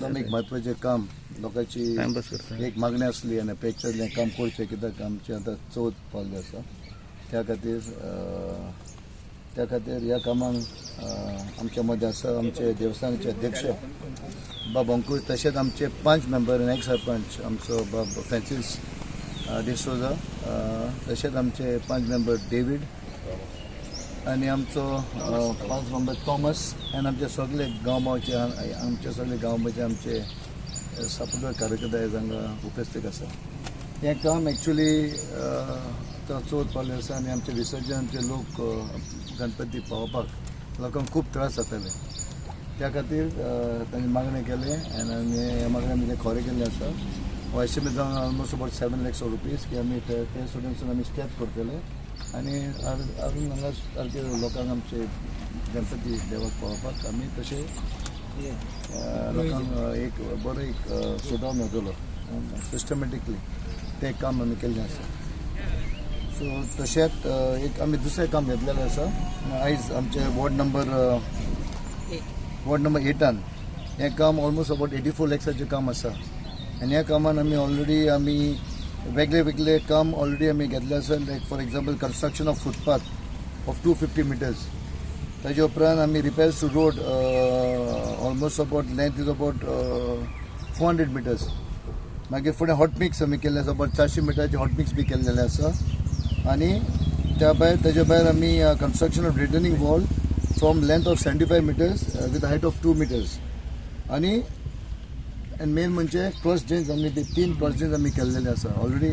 आमी एक म्हत्वाचें काम, लोकांची एक मागणी आसली आनी अपेक्षा आसली, हें काम करचें, कित्याक आमचें आतां चवथ पावल्ली आसा. त्या खातीर ह्या कामाक आमच्या मदें आसा आमचे देवस्थानाचे अध्यक्ष बाब अंकूश, तशेंच आमचे पांच मेंबर आनी एक सरपंच आमचो बाब फ्रांसीस डिसोजा, तशेंच आमचे पांच मेंबर डेवीड आनी आमचो पांच मेंबर थॉमस आनी आमचे सगळे गांवभावचे, आमचे सगळे गांवभावचे, आमचे सपोर्टर कार्यकर्ते आयज हांगा उपस्थित आसा. हें काम एक्चुली आतां चवथ पावली आसा आनी आमचे विसर्जन, आमचे लोक गणपती पावोवपाक लोकांक खूब त्रास जाताले. त्या खातीर तांणी मागणें केलें आनी आमी ह्या मागण्या आमी तें खरें केल्लें आसा. हो एस्टिमेट जावन almost about 7 lakhs of rupees की आमी ते ते सोडून आमी स्टेप्स करतले आनी अजून हांगा सारके लोकांक आमचे गणपती देवाक पावोवपाक आमी तशें लोकांक एक बरो एक सुदाव मेळटलो सिस्टमॅटिकली, तें काम आमी केल्लें आसा. सो तशेंच एक आमी दुसरें काम घेतलेलें आसा. आयज आमचे वॉर्ड नंबर 8न हें काम ऑलमोस्ट अबाउट 84 लॅक्साचें काम आसा आनी ह्या कामान आमी ऑलरेडी आमी वेगळे वेगळे काम ऑलरेडी आमी घेतले आसा, like for example, construction of footpath of 250 meters. ताजे उपरांत आमी repairs to road, almost about length is about 400 meters. मागीर फुडें हॉट मिक्स आमी केल्लें आसा, अबाउट 400 मिटराचे हॉट मिक्स बी केल्लेलें आसा. आनी त्या भायर, ताजे भायर आमी construction of retaining wall from length of 75 meters with height of 2 meters. आनी आनी मेन म्हणजे क्रॉस ड्रेन्स, आमी ते तीन क्रॉस ड्रेन्स आमी केल्लेले आसा ऑलरेडी.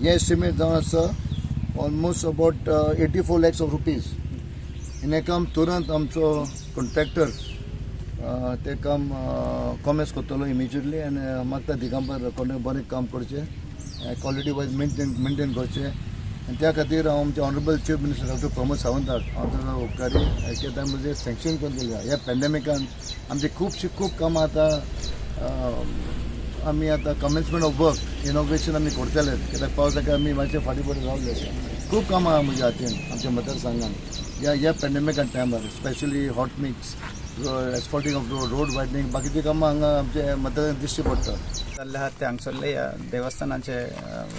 हे एस्टिमेट जावन आसा almost about 84 lakhs of rupees. आनी हें काम तुरंत आमचो कॉन्ट्रॅक्टर तें काम कॉमेन्स करतलो इमिजिएटली. आनी मागता दिगंबर कोणें बरें काम करचें, क्वॉलिटी वायज मेनटेन करचें. आनी त्या खातीर हांव आमचे honourable chief minister doctor Pramod सावंताक हांव ताजो उपकारी, कित्याक ताणें म्हजें सँक्शन करून दिल्या. ह्या पॅन्डेमिकान आमची खुबशीं खूब कामां आतां आमी आतां कमेन्समेंट ऑफ वर्क, इनॉग्रेशन आमी करतले, कित्याक पावसाक आमी मातशें फाटीं फुडें रावले. खूब कामां आहा म्हज्या हातीन आमच्या मतदारसंघान ह्या पॅन्डेमिका टायमार, specially hot mix, asphalting of road, road widening, बाकीची कामां हांगा आमच्या मतदार दिश्टी पडटा. जाल्ले आहात ते हांगसरले ह्या देवस्थानाचे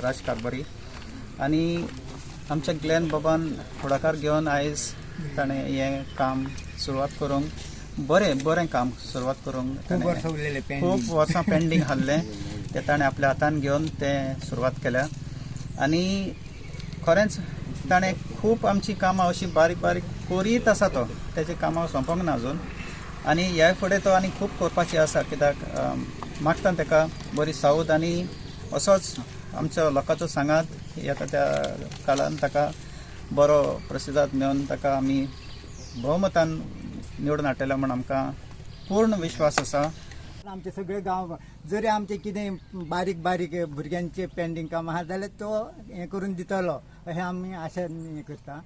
राजकारभारी आनी आमच्या ग्लॅन बाबान फुडाकार घेवन आयज ताणें हें काम सुरवात करूंक, बरें बरें काम सुरवात करूंक खूब वर्सां उरलेले. खूब वर्सां पेंडींग आहलें, तें ताणें आपल्या हातान घेवन तें सुरवात केल्या. आनी खरेंच ताणें खूब आमची कामां अशीं बारीक बारीक करीत आसा. तो तेजी कामां सोंपोंक ना अजून आनी ह्या फुडें तो आनी खूब करपाची आसा, कित्याक मागता ताका बरी सावद आनी असोच आमच्या लोकांचो सांगात येता त्या काळान ताका बरो प्रसिदाद मेळून ताका आमी भोवमतान निवडून हाडटले म्हूण आमकां पूर्ण विश्वास आसा. आमचे सगळे गांव जरी आमचे कितें बारीक बारीक भुरग्यांचे पेंडींग काम आहा जाल्यार तो हें करून दितलो अशें आमी आशा हें करता.